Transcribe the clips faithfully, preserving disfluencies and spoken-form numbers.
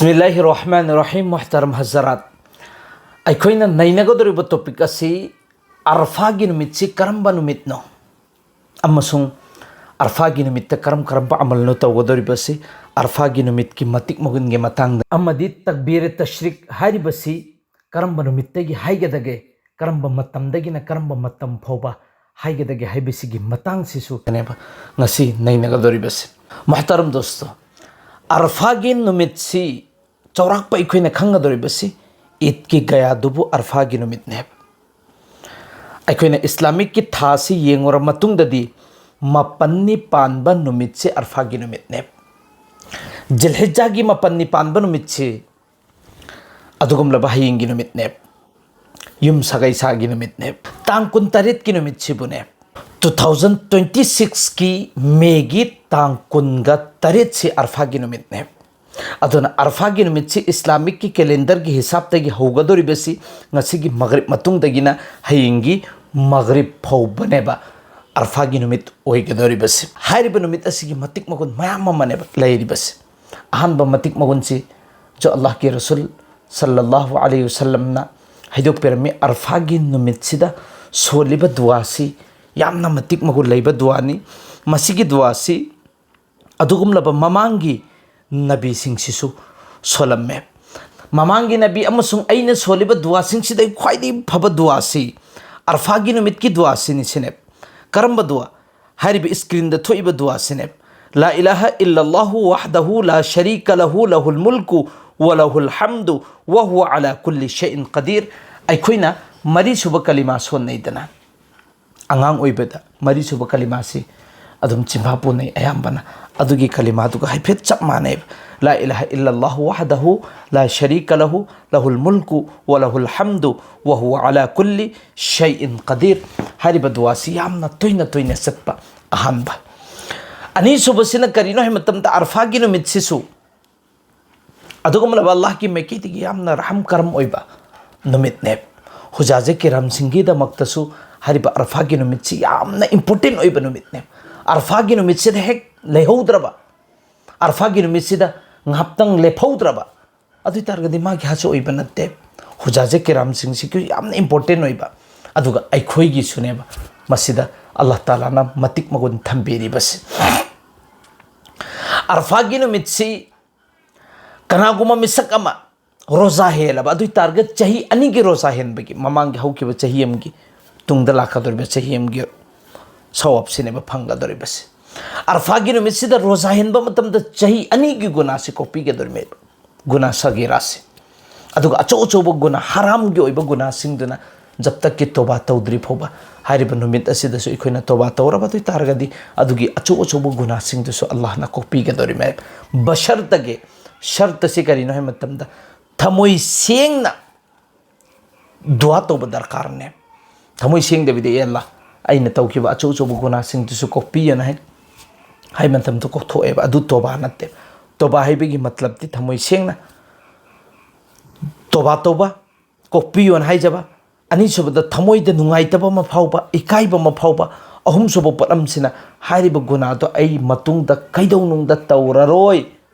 ꯕꯤꯁꯃꯤꯜꯂꯥꯍꯤꯔ ꯔꯍꯃꯥꯅꯤꯔ ꯔꯍꯤꯝ꯫ ꯃꯨꯍꯇꯔꯝ ꯍꯖꯔꯥꯠ, ꯑꯩꯈꯣꯏꯅ ꯅꯩꯅꯒꯗꯧꯔꯤꯕ ꯇꯣꯄꯤꯛ ꯑꯁꯤ ꯑꯔꯐꯥꯒꯤ ꯅꯨꯃꯤꯠꯁꯤ ꯀꯔꯝꯕ ꯅꯨꯃꯤꯠꯅꯣ ꯑꯃꯁꯨꯡ ꯑꯔꯐꯥꯒꯤ ꯅꯨꯃꯤꯠꯇ ꯀꯔꯝ ꯀꯔꯝꯕ ꯑꯃꯜꯅꯣ ꯇꯧꯒꯗꯧꯔꯤꯕꯁꯤ, ꯑꯔꯐꯥꯒꯤ ꯅꯨꯃꯤꯠꯀꯤ ꯃꯇꯤꯛ ꯃꯒꯨꯟꯒꯤ ꯃꯇꯥꯡꯗ ꯑꯃꯗꯤ ꯇꯛꯕꯤꯔ ꯇꯁ꯭ꯔꯤꯛ ꯍꯥꯏꯔꯤꯕꯁꯤ ꯀꯔꯝꯕ ꯅꯨꯃꯤꯠꯇꯒꯤ ꯍꯥꯏꯒꯗꯒꯦ, ꯀꯔꯝꯕ ꯃꯇꯝꯗꯒꯤꯅ ꯀꯔꯝꯕ ꯃꯇꯝ ꯐꯥꯎꯕ ꯍꯥꯏꯒꯗꯒꯦ ꯍꯥꯏꯕꯁꯤꯒꯤ ꯃꯇꯥꯡꯁꯤꯁꯨ ꯉꯁꯤ ꯅꯩꯅꯒꯗꯧꯔꯤꯕꯁꯤ꯫ ꯃꯨꯍꯇꯔꯝ ꯗꯣꯁꯇꯣ, ꯑꯔꯐꯥꯒꯤ ꯅꯨꯃꯤꯠꯁꯤ ꯆꯥꯎꯔꯥꯛꯄ ꯑꯩꯈꯣꯏꯅ ꯈꯪꯒꯗꯧꯔꯤꯕꯁꯤ ꯏꯗꯀꯤ ꯒꯌꯥꯗꯨꯕꯨ ꯑꯔꯐꯥꯒꯤ ꯅꯨꯃꯤꯠꯅꯦꯕ꯫ ꯑꯩꯈꯣꯏꯅ ꯏꯁꯂꯥꯃꯤꯛꯀꯤ ꯊꯥꯁꯤ ꯌꯦꯡꯉꯨꯔ ꯃꯇꯨꯡꯗꯗꯤ ꯃꯥꯄꯟꯅꯤ ꯄꯥꯟꯕ ꯅꯨꯃꯤꯠꯁꯤ ꯑꯔꯐꯥꯒꯤ ꯅꯨꯃꯤꯠꯅꯦꯕ꯫ ꯖꯤꯜꯍꯤꯖꯥꯒꯤ ꯃꯥꯄꯟꯅꯤ ꯄꯥꯟꯕ ꯅꯨꯃꯤꯠꯁꯤ ꯑꯗꯨꯒꯨꯝꯂꯕ ꯍꯌꯦꯡꯒꯤ ꯅꯨꯃꯤꯠꯅꯦꯕ꯫ ꯌꯨꯝ ꯁꯥꯒꯩ ꯁꯥꯒꯤ ꯅꯨꯃꯤꯠꯅꯦꯕ꯫ ꯇꯥꯡ ꯀꯨꯟꯇꯔꯦꯠꯀꯤ ꯅꯨꯃꯤꯠꯁꯤꯕꯨꯅꯦꯕ꯫ Two thousand twenty sixꯀꯤ ꯃꯦꯒꯤ ꯇꯥꯡ ꯀꯨꯟꯒ ꯇꯔꯦꯠꯁꯤ ꯑꯔꯐꯥꯒꯤ ꯅꯨꯃꯤꯠꯅꯦꯕ꯫ ꯑꯗꯨꯅ ꯑꯔꯐꯥꯒꯤ ꯅꯨꯃꯤꯠꯁꯤ ꯏꯁꯂꯥꯃꯤꯛꯀꯤ ꯀꯦꯂꯦꯟꯗꯔꯒꯤ ꯍꯤꯁꯥꯕꯇꯒꯤ ꯍꯧꯒꯗꯧꯔꯤꯕꯁꯤ ꯉꯁꯤꯒꯤ ꯃꯒꯔꯤꯕ ꯃꯇꯨꯡꯗꯒꯤꯅ ꯍꯌꯦꯡꯒꯤ ꯃꯒꯔꯤꯕ ꯐꯥꯎꯕꯅꯦꯕ ꯑꯔꯐꯥꯒꯤ ꯅꯨꯃꯤꯠ ꯑꯣꯏꯒꯗꯧꯔꯤꯕꯁꯤ꯫ ꯍꯥꯏꯔꯤꯕ ꯅꯨꯃꯤꯠ ꯑꯁꯤꯒꯤ ꯃꯇꯤꯛ ꯃꯒꯨꯟ ꯃꯌꯥꯝ ꯑꯃꯅꯦꯕ ꯂꯩꯔꯤꯕꯁꯤ꯫ ꯑꯍꯥꯟꯕ ꯃꯇꯤꯛ ꯃꯒꯨꯟꯁꯤ ꯖꯣ ꯑꯜꯂꯥꯍꯀꯤ ꯔꯁꯨꯜ ꯁꯜꯂꯜꯂꯥꯍꯨ ꯑꯂꯩꯍꯤ ꯋꯁꯜꯂꯝꯅ ꯍꯥꯏꯗꯣꯛꯄꯤꯔꯝꯃꯤ, ꯑꯔꯐꯥꯒꯤ ꯅꯨꯃꯤꯠꯁꯤꯗ ꯁꯣꯜꯂꯤꯕ ꯗꯨꯋꯥꯁꯤ ꯌꯥꯝꯅ ꯃꯇꯤꯛ ꯃꯒꯨꯟ ꯂꯩꯕ ꯗꯨꯋꯥꯅꯤ꯫ ꯃꯁꯤꯒꯤ ꯗꯨꯋꯥꯁꯤ ꯑꯗꯨꯒꯨꯝꯂꯕ ꯃꯃꯥꯡꯒꯤ ꯅꯕꯤꯁꯤꯡꯁꯤꯁꯨ ꯁꯣꯜꯂꯝꯃꯦ꯫ ꯃꯃꯥꯡꯒꯤ ꯅꯕꯤ ꯑꯃꯁꯨꯡ ꯑꯩꯅ ꯁꯣꯜꯂꯤꯕ ꯗꯨꯋꯥꯁꯤꯡꯁꯤꯗꯒꯤ ꯈ꯭ꯋꯥꯏꯗꯒꯤ ꯐꯕ ꯗꯨꯋꯥꯁꯤ ꯑꯔꯐꯥꯒꯤ ꯅꯨꯃꯤꯠꯀꯤ ꯗꯨꯋꯥꯁꯤꯅꯤ ꯁꯤꯅꯦ꯫ ꯀꯔꯝꯕ ꯗꯨꯋꯥ? ꯍꯥꯏꯔꯤꯕ ꯏꯁꯀ꯭ꯔꯤꯟꯗ ꯊꯣꯛꯏꯕ ꯗꯨꯋꯥꯁꯤꯅꯦ꯫ لا إله إلا الله وحده لا شريك له، له الملك وله الحمد وهو على كل شيء قدير꯫ ꯑꯩꯈꯣꯏꯅ ꯃꯔꯤꯁꯨꯕ ꯀꯂꯤꯃꯥ ꯁꯣꯟꯅꯩꯗꯅ, ꯑꯉꯥꯡ ꯑꯣꯏꯕꯗ ꯃꯔꯤꯁꯨꯕ ꯀꯂꯤꯃꯥꯁꯤ ꯑꯗꯨꯝ ꯆꯤꯟꯐꯥ ꯄꯨꯅꯩ ꯑꯌꯥꯝꯕꯅ꯫ ꯑꯗꯨꯒꯤ ꯀꯂꯤꯃꯥꯗꯨꯒ ꯍꯥꯏꯐꯦꯠ ꯆꯞ ꯃꯥꯟꯅꯩꯕ꯫ لا إله إلا الله وحده لا شريك له، له الملك وله الحمد وهو على كل شيء قدير꯫ ꯍꯥꯏꯔꯤꯕ ꯗꯨꯋꯥꯁꯤ ꯌꯥꯝꯅ ꯇꯣꯏꯅ ꯇꯣꯏꯅ ꯆꯠꯄ ꯑꯍꯥꯟꯕ꯫ ꯑꯅꯤꯁꯨꯕꯁꯤꯅ ꯀꯔꯤꯅꯣ ꯍꯥꯏꯕ ꯃꯇꯝꯗ, ꯑꯔꯐꯥꯒꯤ ꯅꯨꯃꯤꯠꯁꯤꯁꯨ ꯑꯗꯨꯒꯨꯝꯂꯕ ꯑꯜꯂꯥꯍꯀꯤ ꯃꯥꯏꯀꯩꯗꯒꯤ ꯌꯥꯝꯅ ꯔꯍꯝ ꯀꯔꯝ ꯑꯣꯏꯕ ꯅꯨꯃꯤꯠꯅꯦ꯫ ꯍꯨꯖꯥꯖꯦ ꯀꯤꯔꯥꯝꯁꯤꯡꯒꯤꯗꯃꯛꯇꯁꯨ ꯍꯥꯏꯔꯤꯕ ꯑꯔꯐꯥꯒꯤ ꯅꯨꯃꯤꯠꯁꯤ ꯌꯥꯝꯅ ꯏꯝꯄꯣꯔꯇꯦꯟ ꯑꯣꯏꯕ ꯅꯨꯃꯤꯠꯅꯦ꯫ ꯑꯔꯐꯥꯒꯤ ꯅꯨꯃꯤꯠꯁꯤꯗ ꯍꯦꯛ ꯂꯩꯍꯧꯗ꯭ꯔꯕ, ꯑꯔꯐꯥꯒꯤ ꯅꯨꯃꯤꯠꯁꯤꯗ ꯉꯥꯏꯍꯥꯛꯇꯪ ꯂꯦꯞꯍꯧꯗ꯭ꯔꯕ, ꯑꯗꯨ ꯑꯣꯏ ꯇꯥꯔꯒꯗꯤ ꯃꯥꯒꯤ ꯍꯖ ꯑꯣꯏꯕ ꯅꯠꯇꯦ꯫ ꯍꯨꯖꯥꯖꯦ ꯀꯤꯔꯥꯝꯁꯤꯡꯁꯤꯒꯤ ꯌꯥꯝꯅ ꯏꯝꯄꯣꯔꯇꯦꯟ ꯑꯣꯏꯕ, ꯑꯗꯨꯒ ꯑꯩꯈꯣꯏꯒꯤꯁꯨꯅꯦꯕ꯫ ꯃꯁꯤꯗ ꯑꯜꯂꯥꯍ ꯇꯥꯂꯥꯅ ꯃꯇꯤꯛ ꯃꯒꯨꯟ ꯊꯝꯕꯤꯔꯤꯕꯁꯤ꯫ ꯑꯔꯐꯥꯒꯤ ꯅꯨꯃꯤꯠꯁꯤ ꯀꯅꯥꯒꯨꯝꯕ ꯃꯤꯁꯛ ꯑꯃ ꯔꯣꯖꯥ ꯍꯦꯜꯂꯕ, ꯑꯗꯨ ꯑꯣꯏ ꯇꯥꯔꯒꯗꯤ ꯆꯍꯤ ꯑꯅꯤꯒꯤ ꯔꯣꯖꯥ ꯍꯦꯟꯕꯒꯤ, ꯃꯃꯥꯡꯒꯤ ꯍꯧꯈꯤꯕ ꯆꯍꯤ ꯑꯃꯒꯤ, ꯇꯨꯡꯗ ꯂꯥꯛꯀꯗꯧꯔꯤꯕ ꯆꯍꯤ ꯑꯃꯒꯤ ꯁꯋꯥꯕꯁꯤꯅꯦꯕ ꯐꯪꯒꯗꯧꯔꯤꯕꯁꯤ꯫ ꯑꯔꯐꯥꯒꯤ ꯅꯨꯃꯤꯠꯁꯤꯗ ꯔꯣꯖꯥ ꯍꯦꯟꯕ ꯃꯇꯝꯗ ꯆꯍꯤ ꯑꯅꯤꯒꯤ ꯒꯨꯅꯥꯁꯤ ꯀꯣꯛꯄꯤꯒꯗꯧꯔꯤꯕ, ꯒꯨꯅꯥ ꯁꯒꯤꯔꯥꯁꯤ꯫ ꯑꯗꯨꯒ ꯑꯆꯧ ꯑꯆꯧꯕ ꯒꯨꯅꯥ, ꯍꯔꯥꯝꯒꯤ ꯑꯣꯏꯕ ꯒꯨꯅꯥꯁꯤꯡꯗꯨꯅ ꯖꯕ ꯇꯛꯀꯤ ꯇꯣꯕꯥ ꯇꯧꯗ꯭ꯔꯤ ꯐꯥꯎꯕ, ꯍꯥꯏꯔꯤꯕ ꯅꯨꯃꯤꯠ ꯑꯁꯤꯗꯁꯨ ꯑꯩꯈꯣꯏꯅ ꯇꯣꯕꯥ ꯇꯧꯔꯕ ꯑꯗꯨ ꯑꯣꯏ ꯇꯥꯔꯒꯗꯤ, ꯑꯗꯨꯒꯤ ꯑꯆꯧ ꯑꯆꯧꯕ ꯒꯨꯅꯥꯁꯤꯡꯗꯨꯁꯨ ꯑꯜꯂꯥꯍꯅ ꯀꯣꯛꯄꯤꯒꯗꯧꯔꯤꯕꯅꯦ꯫ ꯕꯁꯔꯇꯒꯤ, ꯁꯔꯇꯁꯤ ꯀꯔꯤꯅꯣ ꯍꯥꯏꯕ ꯃꯇꯝꯗ, ꯊꯃꯣꯏ ꯁꯦꯡꯅ ꯗꯨꯋꯥ ꯇꯧꯕ ꯗꯔꯀꯥꯔꯅꯦ꯫ ꯊꯃꯣꯏ ꯁꯦꯡꯗꯕꯤꯗ, "ꯑꯦ ꯑꯜꯂꯥ, ꯑꯩꯅ ꯇꯧꯈꯤꯕ ꯑꯆꯧ ꯑꯆꯧꯕ ꯒꯨꯅꯥꯁꯤꯡꯗꯨꯁꯨ ꯀꯣꯛꯄꯤꯌꯣꯅ" ꯍꯥꯏ, ꯍꯥꯏ ꯃꯇꯝꯗ ꯀꯣꯛꯊꯣꯛꯑꯦꯕ꯫ ꯑꯗꯨ ꯇꯣꯕꯥ ꯅꯠꯇꯦ꯫ ꯇꯣꯕꯥ ꯍꯥꯏꯕꯒꯤ ꯃꯇꯂꯕꯇꯤ ꯊꯃꯣꯏ ꯁꯦꯡꯅ ꯇꯣꯕꯥ ꯇꯧꯕ, ꯀꯣꯛꯄꯤꯌꯣꯅ ꯍꯥꯏꯖꯕ꯫ ꯑꯅꯤꯁꯨꯕꯗ, ꯊꯃꯣꯏꯗ ꯅꯨꯡꯉꯥꯏꯇꯕ ꯑꯃ ꯐꯥꯎꯕ, ꯏꯀꯥꯏꯕ ꯑꯃ ꯐꯥꯎꯕ꯫ ꯑꯍꯨꯝꯁꯨꯕ ꯄꯣꯠꯂꯝꯁꯤꯅ, ꯍꯥꯏꯔꯤꯕ ꯒꯨꯅꯥꯗꯣ ꯑꯩ ꯃꯇꯨꯡꯗ ꯀꯩꯗꯧꯅꯨꯡꯗ ꯇꯧꯔꯔꯣꯏ,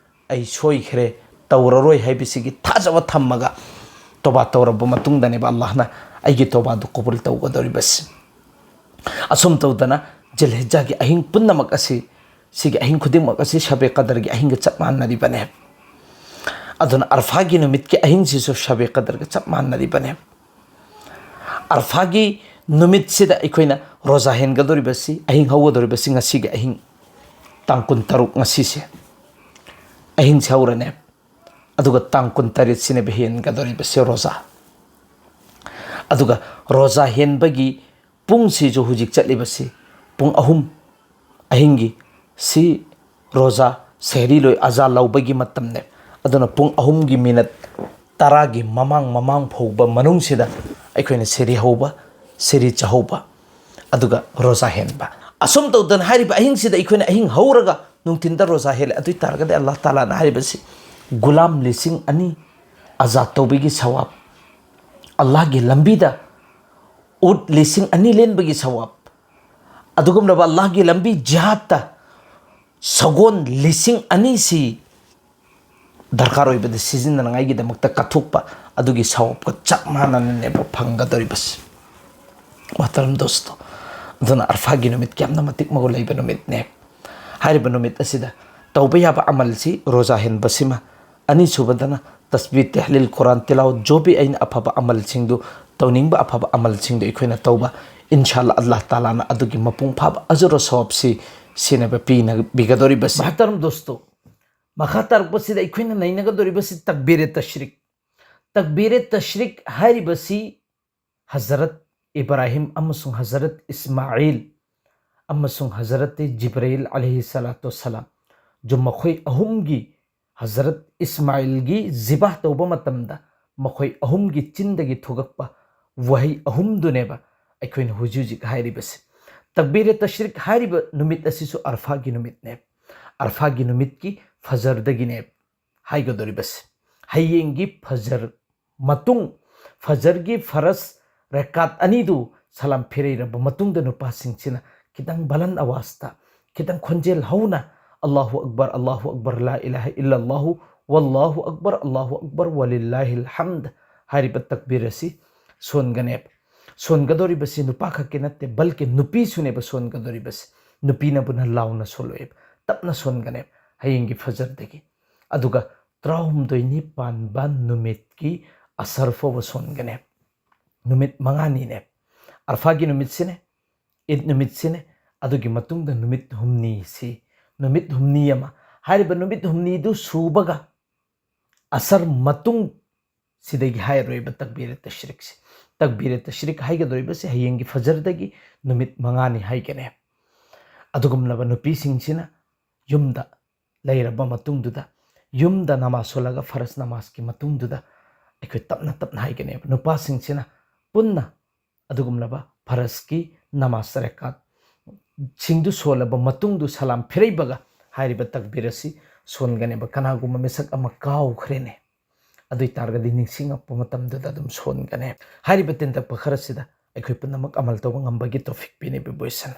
ꯑꯩ ꯁꯣꯏꯈ꯭ꯔꯦ, ꯇꯧꯔꯔꯣꯏ ꯍꯥꯏꯕꯁꯤꯒꯤ ꯊꯥꯖꯕ ꯊꯝꯃꯒ ꯇꯣꯕꯥ ꯇꯧꯔꯕ ꯃꯇꯨꯡꯗꯅꯦꯕ ꯑꯜꯂꯥꯍꯅ ꯑꯩꯒꯤ ꯇꯣꯕꯥꯗꯨ ꯀꯕꯨꯜ ꯇꯧꯒꯗꯧꯔꯤꯕꯁꯤ꯫ ꯑꯁꯨꯝ ꯇꯧꯗꯅ ꯖꯤꯜꯍꯤꯖꯥꯒꯤ ꯑꯍꯤꯡ ꯄꯨꯝꯅꯃꯛ ꯑꯁꯤ, ꯁꯤꯒꯤ ꯑꯍꯤꯡ ꯈꯨꯗꯤꯡꯃꯛ ꯑꯁꯤ ꯁꯕꯦ ꯀꯗꯔꯒꯤ ꯑꯍꯤꯡꯒ ꯆꯞ ꯃꯥꯟꯅꯔꯤꯕꯅꯦ꯫ ꯑꯗꯨꯅ ꯑꯔꯐꯥꯒꯤ ꯅꯨꯃꯤꯠꯀꯤ ꯑꯍꯤꯡꯁꯤꯁꯨ ꯁꯕꯦ ꯀꯗꯔꯒ ꯆꯞ ꯃꯥꯟꯅꯔꯤꯕꯅꯦ꯫ ꯑꯔꯐꯥꯒꯤ ꯅꯨꯃꯤꯠꯁꯤꯗ ꯑꯩꯈꯣꯏꯅ ꯔꯣꯖꯥ ꯍꯦꯟꯒꯗꯧꯔꯤꯕꯁꯤ, ꯑꯍꯤꯡ ꯍꯧꯒꯗꯧꯔꯤꯕꯁꯤ ꯉꯁꯤꯒꯤ ꯑꯍꯤꯡ, ꯇꯥꯡ ꯀꯨꯟꯇꯔꯨꯛ ꯉꯁꯤꯁꯦ ꯑꯍꯤꯡꯁꯦ ꯍꯧꯔꯅꯦ꯫ ꯑꯗꯨꯒ ꯇꯥꯡ ꯀꯨꯟꯇꯔꯦꯠꯁꯤꯅꯦꯕ ꯍꯦꯟꯒꯗꯧꯔꯤꯕꯁꯦ ꯔꯣꯖꯥ꯫ ꯑꯗꯨꯒ ꯔꯣꯖꯥ ꯍꯦꯟꯕꯒꯤ ꯄꯨꯡꯁꯤꯁꯨ ꯍꯧꯖꯤꯛ ꯆꯠꯂꯤꯕꯁꯤ ꯄꯨꯡ ꯑꯍꯨꯝ ꯑꯍꯤꯡꯒꯤ ꯁꯤ ꯔꯣꯖꯥ ꯁꯦꯍꯔꯤ ꯂꯣꯏ ꯑꯖꯥ ꯂꯧꯕꯒꯤ ꯃꯇꯝꯅꯦ꯫ ꯑꯗꯨꯅ ꯄꯨꯡ ꯑꯍꯨꯝꯒꯤ ꯃꯤꯅꯠ ꯇꯔꯥꯒꯤ ꯃꯃꯥꯡ, ꯃꯃꯥꯡ ꯐꯥꯎꯕ ꯃꯅꯨꯡꯁꯤꯗ ꯑꯩꯈꯣꯏꯅ ꯁꯦꯔꯤ ꯍꯧꯕ, ꯁꯦꯔꯤ ꯆꯥꯍꯧꯕ, ꯑꯗꯨꯒ ꯔꯣꯖꯥ ꯍꯦꯟꯕ꯫ ꯑꯁꯨꯝ ꯇꯧꯗꯅ ꯍꯥꯏꯔꯤꯕ ꯑꯍꯤꯡꯁꯤꯗ ꯑꯩꯈꯣꯏꯅ ꯑꯍꯤꯡ ꯍꯧꯔꯒ ꯅꯨꯡꯊꯤꯟꯗ ꯔꯣꯖꯥ ꯍꯦꯜꯂꯦ꯫ ꯑꯗꯨ ꯑꯣꯏ ꯇꯥꯔꯒꯗꯤ ꯑꯜꯂꯥꯍ ꯇꯥꯂꯥꯅ ꯍꯥꯏꯔꯤꯕꯁꯤ ꯒꯨꯂꯥꯝ ꯂꯤꯁꯤꯡ ꯑꯅꯤ ꯑꯖꯥꯗ ꯇꯧꯕꯒꯤ ꯁꯋꯥꯕ, ꯑꯜꯂꯥꯍꯒꯤ ꯂꯝꯕꯤꯗ ꯎꯠ ꯂꯤꯁꯤꯡ ꯑꯅꯤ ꯂꯦꯟꯕꯒꯤ ꯁꯋꯥꯕ, ꯑꯗꯨꯒꯨꯝꯂꯕ ꯑꯜꯂꯥꯍꯒꯤ ꯂꯝꯕꯤ ꯖꯤꯍꯥꯗꯇ ꯁꯒꯣꯜ ꯂꯤꯁꯤꯡ ꯑꯅꯤꯁꯤ ꯗꯔꯀꯥꯔ ꯑꯣꯏꯕꯗ ꯁꯤꯖꯤꯟꯅꯅꯉꯥꯏꯒꯤꯗꯃꯛꯇ ꯀꯠꯊꯣꯛꯄ, ꯑꯗꯨꯒꯤ ꯁꯋꯥꯕꯀ ꯆꯞ ꯃꯥꯟꯅꯅꯅꯦꯕ ꯐꯪꯒꯗꯧꯔꯤꯕꯁꯤ꯫ ꯃꯍꯇꯔꯝ ꯗꯣꯁꯇꯣ, ꯑꯗꯨꯅ ꯑꯔꯐꯥꯒꯤ ꯅꯨꯃꯤꯠ ꯀꯌꯥꯝꯅ ꯃꯇꯤꯛ ꯃꯒꯨꯟ ꯂꯩꯕ ꯅꯨꯃꯤꯠꯅꯦ꯫ ꯍꯥꯏꯔꯤꯕ ꯅꯨꯃꯤꯠ ꯑꯁꯤꯗ ꯇꯧꯕ ꯌꯥꯕ ꯑꯃꯜꯁꯤ ꯔꯣꯖꯥ ꯍꯦꯟꯕꯁꯤꯃ, ꯑꯅꯤꯁꯨꯕꯗꯅ ꯇꯁꯕꯤ, ꯇꯦꯍꯂꯤꯜ, ꯀꯨꯔꯥꯟ ꯇꯤꯂꯥꯋꯠ, ꯖꯣꯕꯤ ꯑꯩꯅ ꯑꯐꯕ ꯑꯃꯜꯁꯤꯡꯗꯨ, ꯇꯧꯅꯤꯡꯕ ꯑꯐꯕ ꯑꯃꯜꯁꯤꯡꯗꯨ ꯑꯩꯈꯣꯏꯅ ꯇꯧꯕ, ꯏꯟꯁꯥꯜꯂꯥ ꯑꯜꯂꯥꯍ ꯇꯥꯂꯥꯅ ꯑꯗꯨꯒꯤ ꯃꯄꯨꯡ ꯐꯥꯕ ꯑꯖꯔ ꯁꯋꯥꯕꯁꯤ ꯁꯤꯅꯦꯕ ꯄꯤꯅꯕꯤꯒꯗꯧꯔꯤꯕꯁꯤ꯫ ꯃꯍꯇꯔꯝ ꯗꯣꯁꯇꯣ, ꯃꯈꯥ ꯇꯥꯔꯛꯄꯁꯤꯗ ꯑꯩꯈꯣꯏꯅ ꯅꯩꯅꯒꯗꯧꯔꯤꯕꯁꯤ ꯇꯛꯕꯤꯔꯦ ꯇꯁ꯭ꯔꯤꯛ꯫ ꯇꯛꯕꯤꯔꯦ ꯇꯁ꯭ꯔꯤꯛ ꯍꯥꯏꯔꯤꯕꯁꯤ ꯍꯖꯔꯠ ꯏꯕ꯭ꯔꯥꯍꯤꯝ ꯑꯃꯁꯨꯡ ꯍꯖꯔꯠ ꯏꯁꯃꯥꯏꯜ ꯑꯃꯁꯨꯡ ꯍꯖꯔꯠ ꯖꯤꯕ꯭ꯔꯥꯏꯜ ꯑꯂꯩꯍꯤ ꯁꯂꯥꯇꯨ ꯁꯂꯥꯝ, ꯖꯨ ꯃꯈꯣꯏ ꯑꯍꯨꯝꯒꯤ, ꯍꯖꯔꯠ ꯏꯁꯃꯥꯏꯜꯒꯤ ꯖꯤꯕꯥ ꯇꯧꯕ ꯃꯇꯝꯗ ꯃꯈꯣꯏ ꯑꯍꯨꯝꯒꯤ ꯆꯤꯟꯗꯒꯤ ꯊꯣꯛꯂꯛꯄ ꯋꯥꯍꯩ ꯑꯍꯨꯝꯗꯨꯅꯦꯕ ꯑꯩꯈꯣꯏꯅ ꯍꯧꯖꯤꯛ ꯍꯧꯖꯤꯛ ꯍꯥꯏꯔꯤꯕꯁꯦ꯫ ꯇꯛꯕꯤꯔꯦ ꯇꯁ꯭ꯔꯤꯛ ꯍꯥꯏꯔꯤꯕ ꯅꯨꯃꯤꯠ ꯑꯁꯤꯁꯨ ꯑꯔꯐꯥꯒꯤ ꯅꯨꯃꯤꯠꯅꯦ꯫ ꯑꯔꯐꯥꯒꯤ ꯅꯨꯃꯤꯠꯀꯤ ꯐꯖꯔꯗꯒꯤꯅꯦ ꯍꯥꯏꯒꯗꯧꯔꯤꯕꯁꯦ꯫ ꯍꯌꯦꯡꯒꯤ ꯐꯖꯔ ꯃꯇꯨꯡ, ꯐꯖꯔꯒꯤ ꯐꯔꯁ ꯔꯦꯀꯥꯠ ꯑꯅꯤꯗꯨ ꯁꯂꯥꯝ ꯐꯤꯔꯩꯔꯕ ꯃꯇꯨꯡꯗ ꯅꯨꯄꯥꯁꯤꯡꯁꯤꯅ ꯈꯤꯇꯪ ꯕꯂꯟ ꯑꯋꯥꯖꯇ, ꯈꯤꯇꯪ ꯈꯣꯟꯖꯦꯜ ꯍꯧꯅ "ꯑꯜꯂꯥꯍꯨ ꯑꯛꯕꯔ, ꯑꯜꯂꯥꯍꯨ ꯑꯛꯕꯔ, ꯂꯥ ꯏꯂꯥꯍ ꯏꯜꯂꯜꯂꯥꯍꯨ, ꯋꯜꯂꯥꯍꯨ ꯑꯛꯕꯔ, ꯑꯜꯂꯥꯍꯨ ꯑꯛꯕꯔ, ꯋꯂꯤꯜꯂꯥꯍꯤꯜ ꯍꯝꯗ" ꯍꯥꯏꯔꯤꯕ ꯇꯛꯕꯤꯔ ꯑꯁꯤ ꯁꯣꯟꯒꯅꯦꯕ꯫ ꯁꯣꯟꯒꯗꯧꯔꯤꯕꯁꯤ ꯅꯨꯄꯥ ꯈꯛꯀꯤ ꯅꯠꯇꯦ, ꯕꯜꯀꯤ ꯅꯨꯄꯤꯁꯨꯅꯦꯕ ꯁꯣꯟꯒꯗꯧꯔꯤꯕꯁꯤ꯫ ꯅꯨꯄꯤꯅꯕꯨꯅ ꯂꯥꯎꯅ ꯁꯣꯜꯂꯣꯏꯕ, ꯇꯞꯅ ꯁꯣꯟꯒꯅꯦꯕ ꯍꯌꯦꯡꯒꯤ ꯐꯖꯔꯗꯒꯤ꯫ ꯑꯗꯨꯒ ꯇꯔꯥꯍꯨꯝꯗꯣꯏꯅꯤ ꯄꯥꯟꯕ ꯅꯨꯃꯤꯠꯀꯤ ꯑꯁꯔ ꯐꯥꯎꯕ ꯁꯣꯟꯒꯅꯦꯕ꯫ ꯅꯨꯃꯤꯠ ꯃꯉꯥꯅꯤꯅꯦ꯫ ꯑꯔꯐꯥꯒꯤ ꯅꯨꯃꯤꯠꯁꯤꯅꯦ, ꯏꯗ ꯅꯨꯃꯤꯠꯁꯤꯅꯦ, ꯑꯗꯨꯒꯤ ꯃꯇꯨꯡꯗ ꯅꯨꯃꯤꯠ ꯍꯨꯝꯅꯤꯁꯤ, ꯅꯨꯃꯤꯠ ꯍꯨꯝꯅꯤ ꯑꯃ, ꯍꯥꯏꯔꯤꯕ ꯅꯨꯃꯤꯠ ꯍꯨꯝꯅꯤꯗꯨ ꯁꯨꯕꯒ ꯑꯁꯔ ꯃꯇꯨꯡ ꯁꯤꯗꯒꯤ ꯍꯥꯏꯔꯔꯣꯏꯕ ꯇꯛꯕꯤꯔ ꯇꯁ꯭ꯔꯤꯛꯁꯤ꯫ ꯇꯛꯕꯤꯔ ꯇꯁ꯭ꯔꯤꯛ ꯍꯥꯏꯒꯗꯧꯔꯤꯕꯁꯤ ꯍꯌꯦꯡꯒꯤ ꯐꯖꯔꯗꯒꯤ ꯅꯨꯃꯤꯠ ꯃꯉꯥꯅꯤ ꯍꯥꯏꯒꯅꯤ꯫ ꯑꯗꯨꯒꯨꯝꯂꯕ ꯅꯨꯄꯤꯁꯤꯡꯁꯤꯅ ꯌꯨꯝꯗ ꯂꯩꯔꯕ ꯃꯇꯨꯡꯗꯨꯗ, ꯌꯨꯝꯗ ꯅꯃꯥꯖ ꯁꯣꯜꯂꯒ ꯐꯔꯁ ꯅꯃꯥꯖꯀꯤ ꯃꯇꯨꯡꯗꯨꯗ ꯑꯩꯈꯣꯏ ꯇꯞꯅ ꯇꯞꯅ ꯍꯥꯏꯒꯅꯦꯕ꯫ ꯅꯨꯄꯥꯁꯤꯡꯁꯤꯅ ꯄꯨꯟꯅ ꯑꯗꯨꯒꯨꯝꯂꯕ ꯐꯔꯁꯀꯤ ꯅꯃꯥꯖ ꯔꯦꯀꯥꯠ ꯁꯤꯡꯗꯨ ꯁꯣꯜꯂꯕ ꯃꯇꯨꯡꯗꯨ ꯁꯂꯥꯝ ꯐꯤꯔꯩꯕꯒ ꯍꯥꯏꯔꯤꯕ ꯇꯛꯕꯤꯔ ꯑꯁꯤ ꯁꯣꯟꯒꯅꯦꯕ꯫ ꯀꯅꯥꯒꯨꯝꯕ ꯃꯤꯁꯛ ꯑꯃ ꯀꯥꯎꯈ꯭ꯔꯦꯅꯦ, ꯑꯗꯨ ꯑꯣꯏ ꯇꯥꯔꯒꯗꯤ ꯅꯤꯡꯁꯤꯡꯉꯛꯄ ꯃꯇꯝꯗꯨꯗ ꯑꯗꯨꯝ ꯁꯣꯟꯒꯅꯦ꯫ ꯍꯥꯏꯔꯤꯕ ꯇꯤꯟꯇꯛꯄ ꯈꯔꯁꯤꯗ ꯑꯩꯈꯣꯏ ꯄꯨꯝꯅꯃꯛ ꯑꯃꯜ ꯇꯧꯕ ꯉꯝꯕꯒꯤ ꯇꯣꯐꯤꯛ ꯄꯤꯅꯕꯤꯕ ꯑꯣꯏꯁꯅꯨ꯫